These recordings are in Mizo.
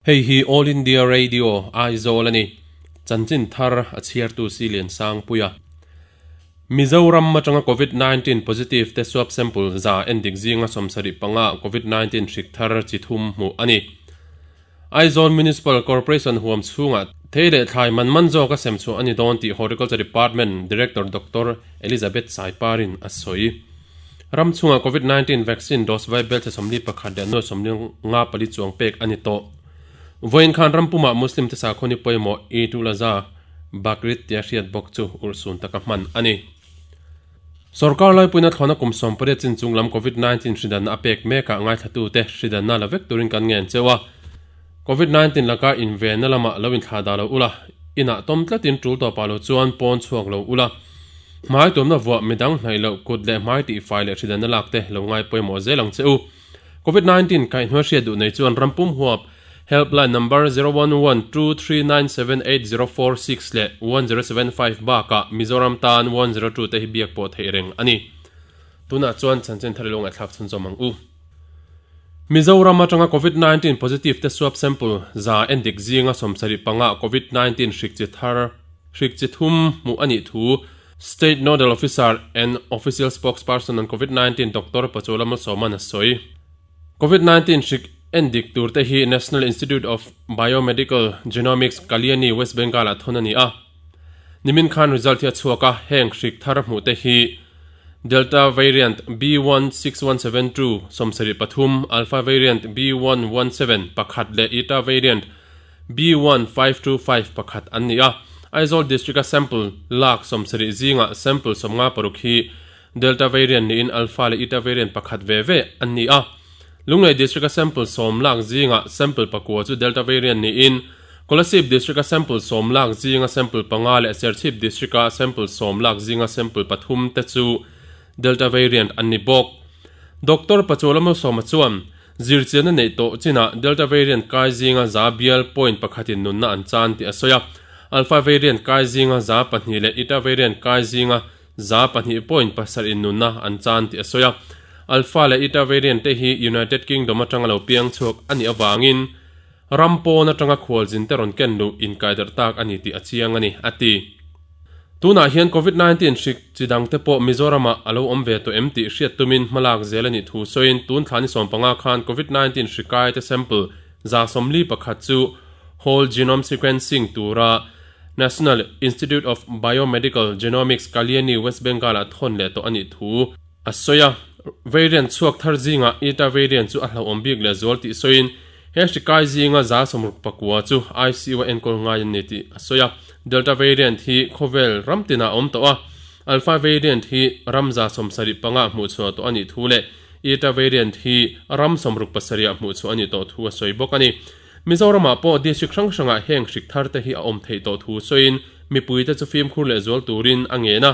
Hei hi All India Radio, Aizawl a ni. Chanchin thar a chhiartu si Liansangpuia. Mizoram atanga Covid 19 positive te swab sample za endik zinga 75 Covid 19 hrik thar chi thum hmuh a ni. Aizawl Municipal Corporation huam chhungah thei leh thlai man man zawk a sem chhuah a ni dawn tih Horticulture Department Director Doctor Elizabeth Saiparin a sawi. Ram chhungah Covid 19 vaccine dose vai belchhe 41 leh nuai 54 chuang pek a ni tawh. Vawiin khan ram pumah Muslim te sakhaw ni pawimawh Eid-ul-Azha, Bakrid tia hriat bawk chu urhsun taka hman a ni. Sorkar laipuina thlawna kum 18 chin chung lam Covid 19 hridanna a pek mekah ngaithlatute hridanna la vek turin kan ngen cheu a. Covid 19 laka invenna lamah lo inthlah dah lo ula, inah tawm tlatin tul tawpah lo chuan pawn chhuak lo ula. Hmai tuamna vuah midang hnaih loh kut leh hmai tihfai leh hridanna lak te lo ngai pawimawh zel ang che u. Covid 19 kaihhnuai hriat duh nei chuan rampum huap Helpline number 0112397804 leh 1075 bakah Mizoram tan 102 te hi biak pawh theih reng a ni. Tunah chuan chanchin thar i lo ngaihthlak chhunzawm ang u. Mizoram atanga Covid 19 positive te swab sample za endik zinga 75 Covid 19 hrik chi thar hrik chi thum hmuh a nih thu State Nodal Officer and Official Spokesperson on Covid 19 Doctor Pachuala Malsawman a sawi. Covid 19 hrik endik tur te hi National Institute of Biomedical Genomics, Kalyani, West Bengal ah thawn a ni a. Nimin khan result hi a chhuak a, heng hrik thar hmuh te hi Delta variant B.1.617.2, 73, Alpha variant B.1.1.7, pakhat leh Eta variant B.1.525, pakhat an ni a. Aizawl District-a sample lak 70 zingah sample 56 hi Delta variant niin Alpha leh Eta variant pakhat ve ve an ni a. Lunglei District-a sample sawm lak zingah sample pakua chu Delta variant niin Kolasib District-a sample sawm lak zinga sample panga leh Serchhip District-a sample sawm lak zinga sample pathum te chu Delta variant an ni bawk. Doctor Pachuala Malsawma chuan, zirchianna neih tawh chinah Delta variant kai zinga za bial point pakhatin nunna an chan tih a sawi a. Alpha variant kai zinga za pahnih leh Eta variant kai zinga 2 point pasarih in nunna an chan tih a sawi a. Alpha leh Eta variant te hi United Kingdom atanga lo piang chhuak a nih avangin ram pawn atanga khualzin te rawn ken luh inkaidarh tak a ni tih a chiang a ni, a ti. Tunah hian Covid 19 hrik chi dang te pawh Mizoramah a lo awm ve tawh em tih hriat tumin hmalak zel a nih thu sawiin tun thla ni 15 khan Covid 19 hri kai te sample 41 chu whole genome sequencing tura National Institute of Biomedical Genomics, Kalyani, West Bengal-ah thawn leh tawh a nih thu a sawi a. Variant chhuak thar zingah Eta variant chu a hlauhawm bik leh zual tih sawiin, he hri kai zinga 69 chu ICU-a enkawl ngai an ni tih a sawi a. Delta variant hi khawvel ram tinah a awm tawh a, Alpha variant hi ram 75 hmuh chhuah tawh a nih thu leh Eta variant hi ram 67 hmuh chhuah a nih tawh thu a sawi bawk a ni. Mizoramah pawh district hrang hrangah heng hrik thar te hi a awm theih tawh thu sawiin mipuite chu fimkhur leh zual turin a ngen a.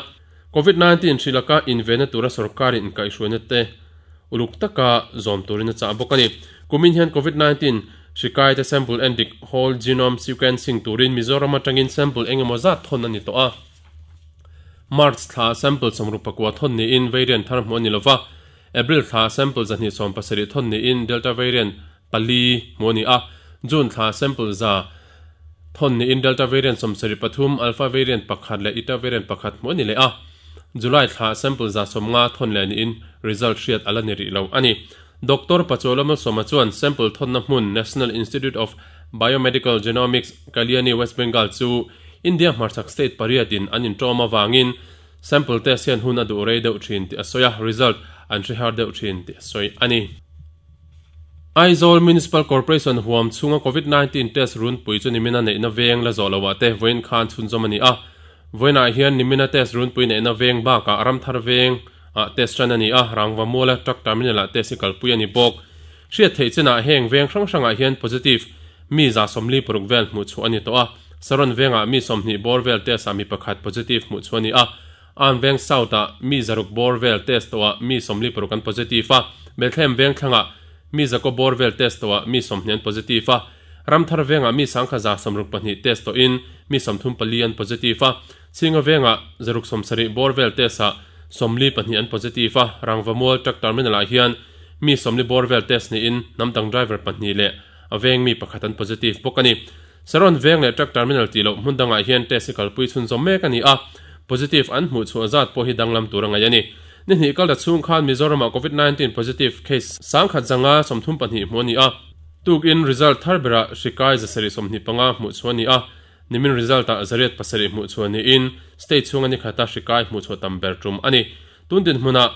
Covid 19 hri laka invenna tura sorkarin inkaihhruaina te uluk taka zawm turin a chah bawk a ni. Kumin hian Covid 19 hri kaite sample endik whole genome sequencing turin Mizoram atangin sample engemaw zat thawn a ni tawh a. March thla sample 69 thawn niin variant thar hmuh a ni lova, April thla sample 270 thawn niin Delta variant pali hmuh a ni a, June thla sample za thawn niin Delta variant 73, Alpha variant pakhat leh Eta variant pakhat hmuh a ni leh a, July thla sample 50 thawn leh niin result hriat a la ni rih lo a ni. Doctor Pachuala Malsawma chuan sample thawnna hmun National Institute of Biomedical Genomics, Kalyani, West Bengal chu India hmarchhak state pariatin an inṭawm avangin sample test hian hun a duh rei deuh thin tih a sawi a, result an hre har deuh thin tih a sawi a ni. Aizawl Municipal Corporation huam chhunga Covid 19 test runpui chu nimina neihna veng la zawh loah te vawiin khan chhunzawm a ni a. Vawiinah hian nimina test runpui neihna veng bakah Ramthar veng ah test tan a ni a, Rangva Muala Truck Terminal ah test hi kalpui a ni bawk. Hriat theih chinah heng veng hrang hrangah hian positive mi 46 vel hmuh chhuah a ni tawh a, Saron vengah mi 20 bawr vel test ah mi pakhat positive hmuh chhuah a ni a, An veng South ah mi zaruk bawr vel test tawh ah mi 46 an positive a, Bethlehem veng thlangah mi zakaw bawr vel test tawh ah mi 20 an positive a, Ramthar vengah mi 1162 test tawhin mi 34 an positive a, Chhinga vengah 170 bawr vel test ah 42 an positive a, Rangvamual Truck Terminal ah hian mi 40 bawr vel test niin hnamdang driver pahnih leh. A veng mi pakhat an positive bawk a ni. Saron veng leh truck terminal tih loh hmun dangah hian test hi kalpui chhunzawm mek a ni a, positive an hmuh chhuah zat pawh hi danglam tur a ngaih a ni. Ni hnih kal ta chhung khan Mizoramah Covid 19 positive case 10 132 hmuh a ni a. Tukin result thar berah hri kai 725 hmuh chhuah a ni a, nimin result ah 807 hmuh chhuah niin state chhunga ni khata hri kai hmuh chhuah tam ber tum a ni. Tun dinhmunah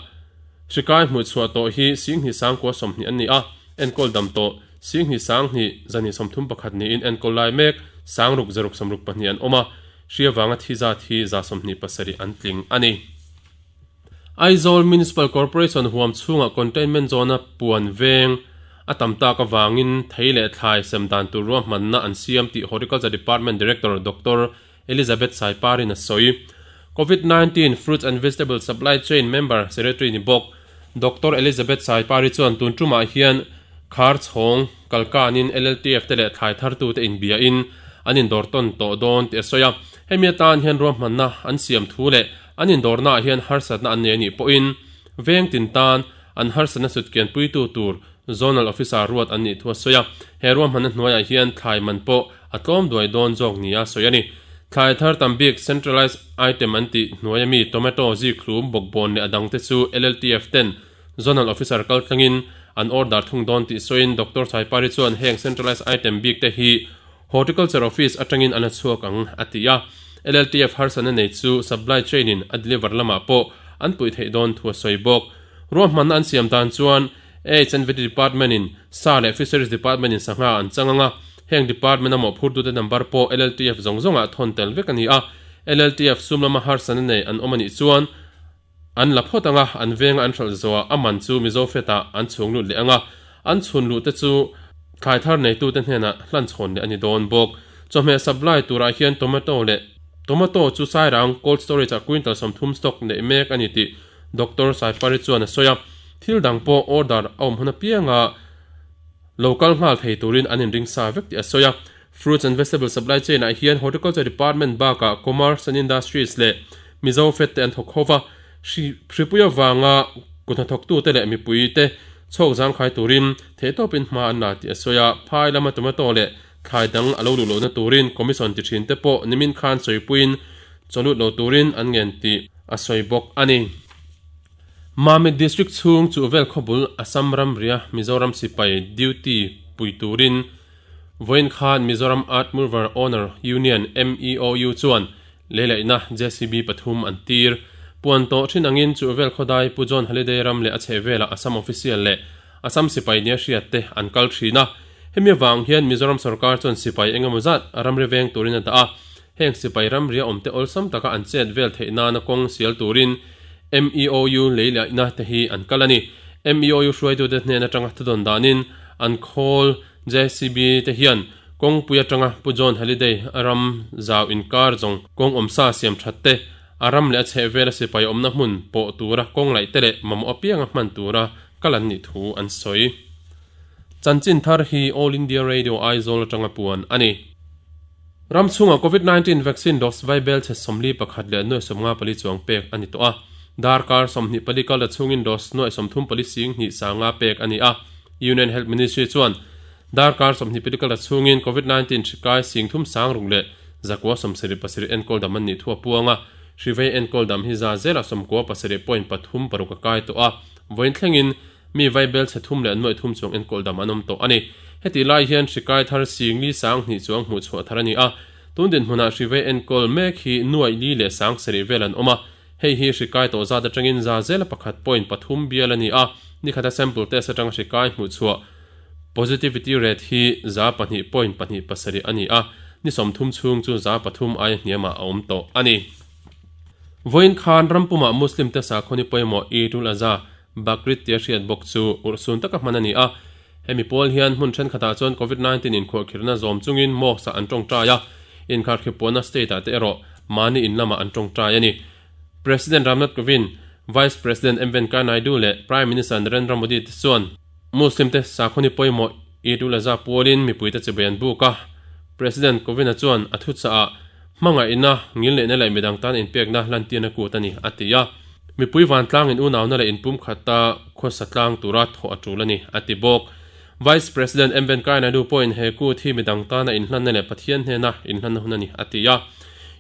hri kai hmuh chhuah tawh hi 2920 an ni a, enkawl dam tawh 22,231 niin enkawl lai mek 6,662 an awm a, hri avanga thi zat hi 27 an tling a ni. Aizawl Municipal Corporation huam chhungah containment zone-a puan veng a tam tak avangin thei leh thlai sem dan tur ruahmanna an siam tih Horticulture Department Director Doctor Elizabeth Saiparin a sawi. Covid 19 Fruits and Vegetable Supply Chain Member Secretary ni bawk Doctor Elizabeth Saipari chuan tun tumah hian khar chhawng kalkanin LLTF te leh thlai thartute inbiain an indawr tawn tawh dawn tih a sawi a. Hemi atan hian ruahmanna an siam thu leh an indawrnaah hian harsatna an nei a nih pawhin veng tin tan an harsatna sutkian puitu tur Zonal Officer ruat an nih thu a sawi a. He ruahmanna hnuaiah hian thlai man pawh a tlawm duai dawn zawk nia sawi a ni. Thlai thar tam bik Centralized Item an tih hnuaia mi Tomato, zikhlum, bawkbawn leh a dangte chu LLTF ten Zonal Officer kaltlangin an order thung dawn tih sawiin Doctor Saipari chuan heng Centralized Item bik te hi Horticulture Office atangin an la chhuak ang a ti a. LLTF harsatna nei chu supply chain in a deliver lamah pawh an puih theih dawn thu a sawi bawk. Ruahmanna an siam dan chuan HNVT Department in sa leh Fisheries Department in sangha an chang ang a, heng department a mawhphurtute number pawh LLTF zawng zawngah thawn tel vek a ni a. LLTF sum lama harsatna nei an awm a nih chuan an la phawt ang a, an venga an hralh zawhah a man chu Mizo Fed-ah an chhung lut leh ang a, an chhun luhte chu thlai thar neitute hnenah hlan chhawn leh a ni dawn bawk. Chawhmeh supply turah hian tomato leh tomato chu Sairang cold storage-ah quintal 30 stock neih mek a ni tih Doctor Saipari chuan a sawi a, thil dang pawh order a awm hun apianga lo kal nghal thei turin an inring sa vek tih a sawi a. Fruits and Vegetable Supply Chain ah hian Horticulture Department bakah Commerce and Industries leh Mizo Fed te an thawk ho va, hri hripui avanga kut hnathawktute leh mipui te chhawk zangkhai turin theihtawpin hma an la tih a sawi a. Phai lama tomato leh thlai dang a lo luh lohna turin Commission ti thin te pawh nimin khan sawipuiin chawlut lo turin an ngen tih a sawi bawk a ni. Mamit District chhung Chuhvel khawbul Assam ramria Mizoram sipai duty pui turin Vawiin khan Mizoram Earth Mover Owner Union, MEOU, chuan leilaihna JCB pathum an tir. Puan tawh thin angin Chuhvel khawdai Pu John Haliday ram leh a chhehvelah Assam official leh Assam sipai nia hriat te an kal thin a. Hemi avang hian Mizoram sorkar chuan sipai engemaw zat ramri veng turin a dah a. Heng sipai ramria awmte awlsam taka an chet vel theih nana kawng sial turin MEOU leilaihna te hi an kal a ni. MEOU hruaitute hnen atanga thudawn danin an khawl JCB te hian kawngpui atanga Pu John Halliday ram zau inkar zawng kawng awmsa siam that te, a ram leh a chhehvela sipai awmna hmun pawh tura kawng laih te leh mamawh apianga hman tura kal an nih thu an sawi. Chanchin thar hi All India Radio Aizawl atanga puan a ni. Ram chhungah Covid 19 vaccine dose vai bel chhe 41 leh nuai 54 chuang pek a ni tawh a. Darkar 24 kal la chhungin dose nuai 34 sing hnih sanga pek a ni a. Union Health Ministry chuan darkar 24 kal la chhungin Covid 19 hri kai sing thum sang ruk leh zakua 77 enkawl dam an nih thu a puang a. Hri vei enkawl dam hi za zela 97.36 a kai tawh a. Vawiin thlengin Mi vai bel chhe thum leh nuaih thum chuang enkawl dam an awm tawh a ni. Hetih lai hian hri kai thar sing li sang hnih chuang hmuh chhuah thar a ni a. Tun dinhmunah hri vei enkawl mek hi nuaih li leh sang sarih vel an awm a. Hei hi hri kai tawh zat atangin za zela pakhat point pathum bial a ni a. Nikhata sample test atanga hri kai hmuh chhuah positivity rate hi 2.27 a ni a. Ni 30 chhung chu 3% aia hniamah a awm tawh a ni. Vawiin khan rampumah Muslim te sakhaw ni pawimawh Eid-ul-Azha Bakrid tia hriat bawk chu urhsun taka hman a ni a. Hemi pawl hian hmun thenkhatah chuan Covid 19 inkhuahkhirhna zawm chungin mosque-ah an tawngtai a, inkharkhippuahna state-ah te erawh mahni in lamah an tawngtai a ni. President Ramnath Kovind, Vice President M Venkaiah Naidu leh Prime Minister Narendra Modi te chuan Muslim te sakhawni pawimawh Eid-ul-Azha pualin mipuite chibai an buk a. President Kovind-a chuan a thuchahah hmangaihna, ngilneihna leh midang tan inpekna lantirna kut a ni, a ti a. Mipui vantlangin unauna leh inpumkhata khawsa tlang tura thawh a tul a ni, a ti bawk. Vice President M Venkaiah Naidu pawhin he kut hi midang tana inhlanna leh Pathian hnena inhlanna hun a ni, a ti a.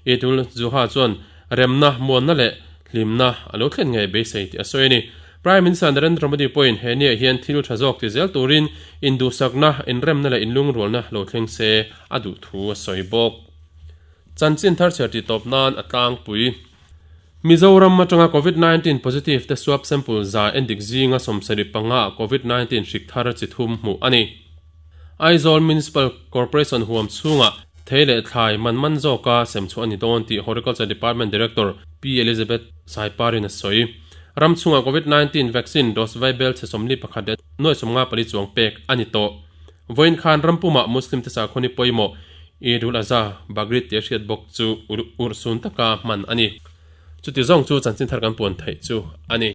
Eid ul-Zuha chuan remna, muanna leh hlimna a lo thlen ngei beisei tih a sawi a ni. Prime Minister Narendra Modi pawhin he niah hian thil tha zawk ti zel turin induhsakna, inremna leh inlungrualna lo thleng se a duh thu a sawi bawk. Chanchin thar chhiar tih tawp nan a tlangpui. Mizoram atanga Covid 19 positive te swab sample za endik zinga 75 ah Covid 19 hrik thar chi thum hmuh a ni. Aizawl Municipal Corporation huam chhungah thei leh thlai man man zawka sem chhuah a ni dawn tih Horticulture Department Director Pi Elizabeth Saiparin a sawi. Ram chhungah Covid 19 vaccine dose vaibel chhe 41 leh nuai 54 chuang pek a ni tawh. Vawiin khan ram pumah Muslim te sakhaw ni pawimawh Eid ul Azha, Bakrid tih a hriat bawk chu urhsun taka hman a ni. Chuti zawng chu chanchin thar kan puan theih chu a ni.